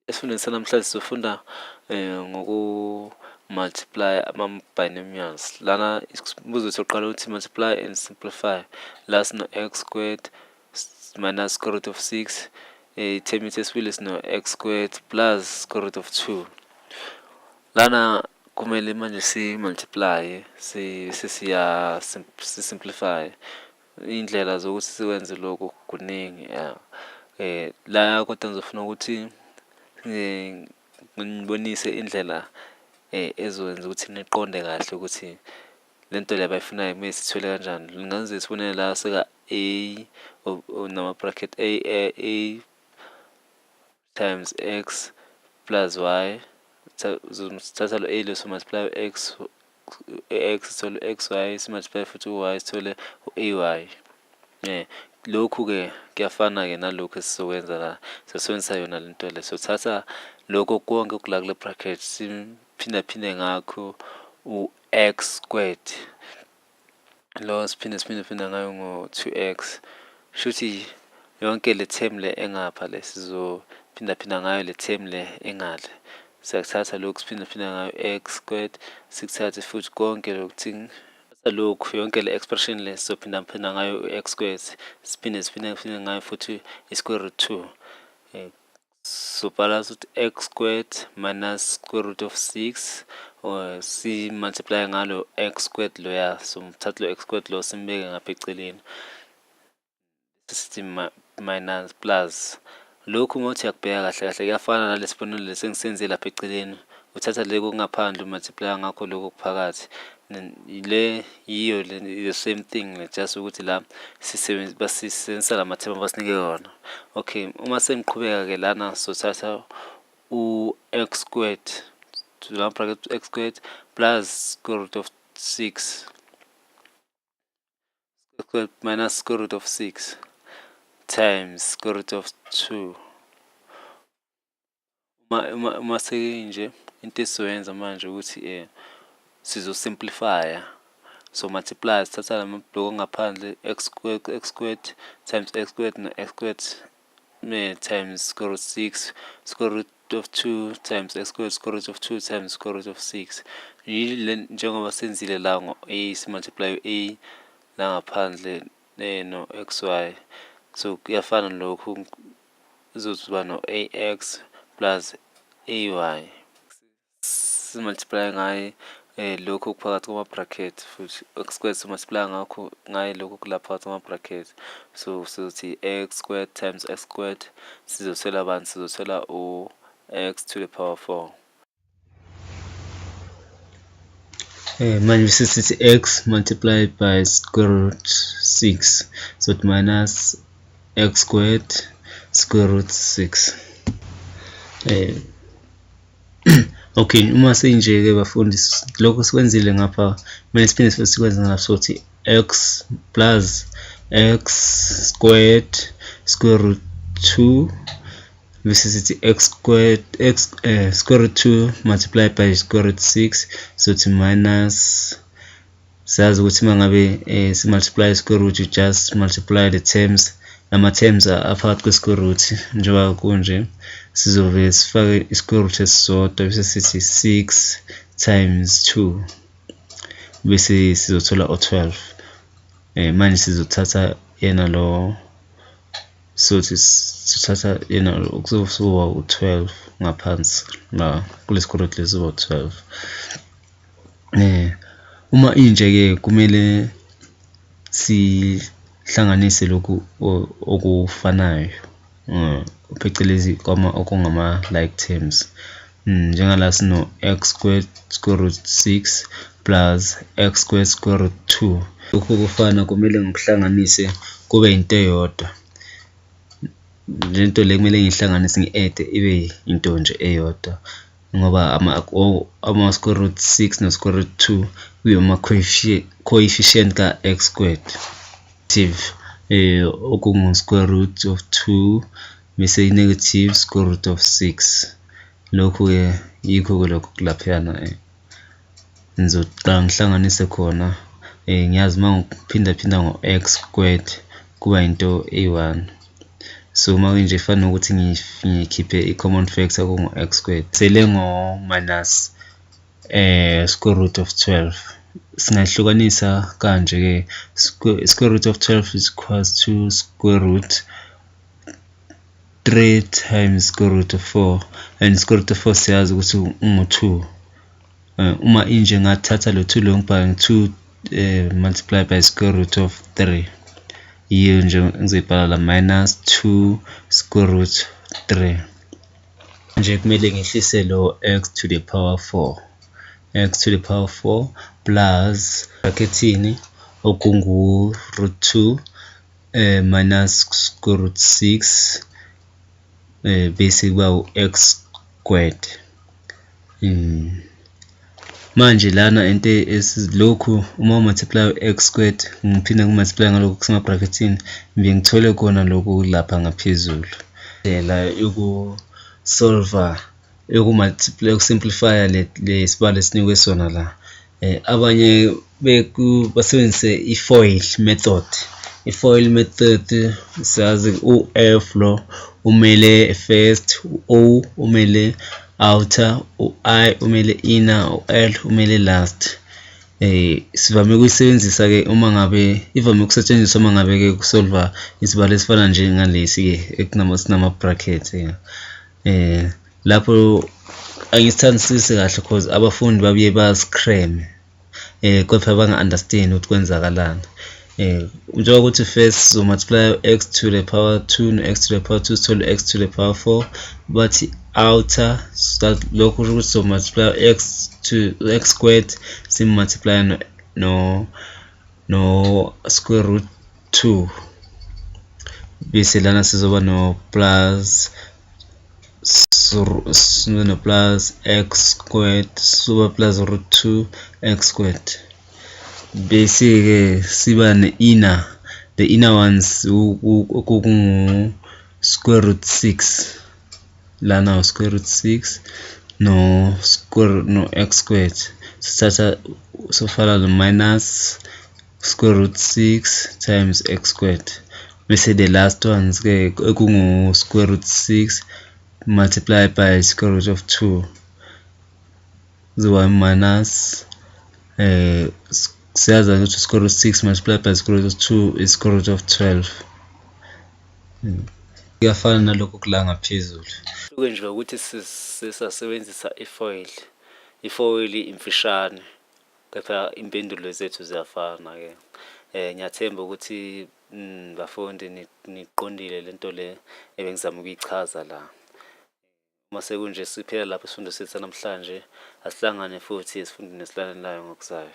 Esifundweni sanamhlanje sizofunda ngoku-multiply ama-binomials. Lana umbuzo wethu wokuqala uthi multiply and simplify. La sino-x squared minus square root of 6. Ithemu yesibili sino-x squared plus square root of 2. Lana kumele manje si-multiply sesiya si-simplify. Iy'ndlela zokuthi sikwenze lokhu kuningi ya. La kodwa ngizofuna ukuthi nginibonise indlela ezokwenza ukuthi niqonde kahle ukuthi le nto le abayifunayo kumele sithole kanjani. Ngingenza isibonelo la sika-A nama-bracket A, A, A times x plus y. Sithatha lo A lo si-multiply x x sithole u-x y, si-multiply futhi u-y sithole u-A y. Lokhu-ke kuyafana-ke nalokhu esizokwenza la, sisebenzisa yona le nto le. Sothatha lokhu konke okula kule bracket siphindaphinde ngakho u-x squared, lo siphinde siphinde phinde ngayo ngo-2x. Shuthi yonke le term le engapha le sizophindaphinda ngayo le term le engale. Siyakuthatha lokhu siphinde ngayo x squared, sikuthathe futhi konke lokhu lokhu yonke le expression le sizophindaphinda ngayo u-x squared, siphinde siphinde siphinde ngayo futhi i-square root 2. Sobhala ukuthi x squared minus square root of 6 or si-multiply ngalo x squared loya, so mthatha lo x squared lo simbeke ngapha eceleni, sithi minus plus. Lokhu uma uthi uyakubheka kahle kahle kuyafana nalesi sibonelo lesi engisenze lapha eceleni. Uthatha le kokungaphandle u-multiply ngakho lokhu okuphakathi. Le yiyo le the same thing, just ukuthi la basisebenzisa lama-term abasinike wona. Okay, uma sengiqhubeka-ke lana sothatha u-x squared, la bracket x squared plus square root of 6 squared minus square root of 6 times square root of 2. Uma sekunje into esizoyenza manje ukuthi sizo-simplify-a. So multiply, sithatha la mabhloko ngaphandle x squared, x squared times x squared no-x squared times square root 6, square root of 2 times x squared, square root of 2 times square root of 6. Njengoba senzile la ngo-a, si-multiply u-a la ngaphandle no-x y. So kuyafana lokhu, kuzoba no-ax plus ay. Si-multiply ngaye lokhu okuphakathi kwama-bracket, futhi x squared si-multiply ngakho ngaye lokhu okula phakathi kwama-bracket. So sizothi x squared times x squared, sizothola bani? Sizothola u-x to the power 4. Manje bese sithi x multiplied by square root 6, so it minus x squared square root 6. Okay, uma senje-ke bafundi, lokho sikwenzile ngapha kumele siphinde futhi sikwenze ngapha. Sothi x plus x squared square root 2, bese sithi x squared x square root 2 multiplied by square root 6, sothi minus. Siyazi ukuthi uma ngabe si-multiply square root, you just multiply the terms, lama terms aphakathi kwe-square root. Njengoba kunje sizove sifake i-square root esisodwa, bese sithi 6 times 2, bese sizothola o-12. Manje sizothatha yena lo, sothi sithatha yena kuzoba u-12 ngaphansi la kule square root lesi, kuzoba u-12. Uma inje-ke kumele sihlanganise lokhu okufanayo, phecelezi okungama like terms. Njengala sino x squared square root 6 plus x squared square root 2. Lokhu kufana kumele ngikuhlanganise kube into eyodwa. Lento le kumele ngiyihlanganise ngi-add ibe into nje eyodwa, ngoba ama square root 6 no square root 2 kuyoma coefficient ka x squared. Okungu square root of 2 bese negative square root of 6. Lokhu-ke yikho-ke lokhu kulaphayana. Ngizoqala ngihlanganise khona. Ngiyazi uma ngiphindaphinda ngo-x squared kuba into eyi-1. So uma kunje kufana nokuthi ngikhiphe i-common factor kungu-x squared, sele ngo-minus square root of 12. Singayihlukanisa kanje-ke, square root of 12 is equals to square root 3 times square root of 4, and square root of 4 siyazi ukuthi ungu-2. Uma inje ngathatha lo 2 lo ngibhale 2 multiply by square root of 3, yiyo nje ngizoyibhala la minus 2 square root 3. Manje kumele ngehlise lo x to the power 4, x to the power 4 plus brackethini okungu root 2 minus square root 6, bese kuba u-x squared. Manje lana into lokhu uma u-multiply u-x squared ngiphinde ngi-multiply ngalokhu kusema-brackethini, ngibuye ngithole kona lokhu lapha ngaphezulu. Indlela yoku-solve-a, yoku-multiply, yoku-simplify-a le sibalo esinikwe sona la, abanye basebenzise i-FOIL method. I-FOIL method siyazi u-F lo umele first, u-O umele outer, u-I umele inner, u-L umele last. Sivame ukuyisebenzisa-ke uma ngabe ivame ukusetshenziswa uma ngabe-ke ku-solve-a isibalo esifana njengalesi-ke esinama-brackets. Lapho angisithandisisi kahle cause abafundi babuye bazi-cram-e kodwa banga-understand ukuthi kwenzakalani. Njengokuthi first sizo-multiply x to the power 2 no-x to the power 2 sithole x to the power 4, bathi outer, lokhu kusho ukuthi sizo-multiply x to x squared sim-multiply no square root 2, bese lana sizoba no plus no plus x squared, sizoba plus root 2 x squared, bese-ke siba ne-inner, the inner ones okungu square root 6 lana, square root 6 no square no x squared, sithatha sofana no minus square root 6 times x squared, bese the last ones ke ekungu square root 6 multiplied by square root of 2 kuzoba minus, siyazi ukuthi square root 6 multiplied by square root of 2 is square root of 12. Kuyafana nalokhu kula ngaphezulu. Hluke nje ngokuthi sisasebenzisa i-FOIL. I-FOIL imfishane, kepha impendulo zethu ziyafana-ke. Ngiyathemba ukuthi bafundi niqondile lento le ebengizama ukuyichaza la. Uma sekunje siphela lapho isifundo sethu sanamhlanje, asihlangane futhi esifundweni esilandelayo ngokuzayo.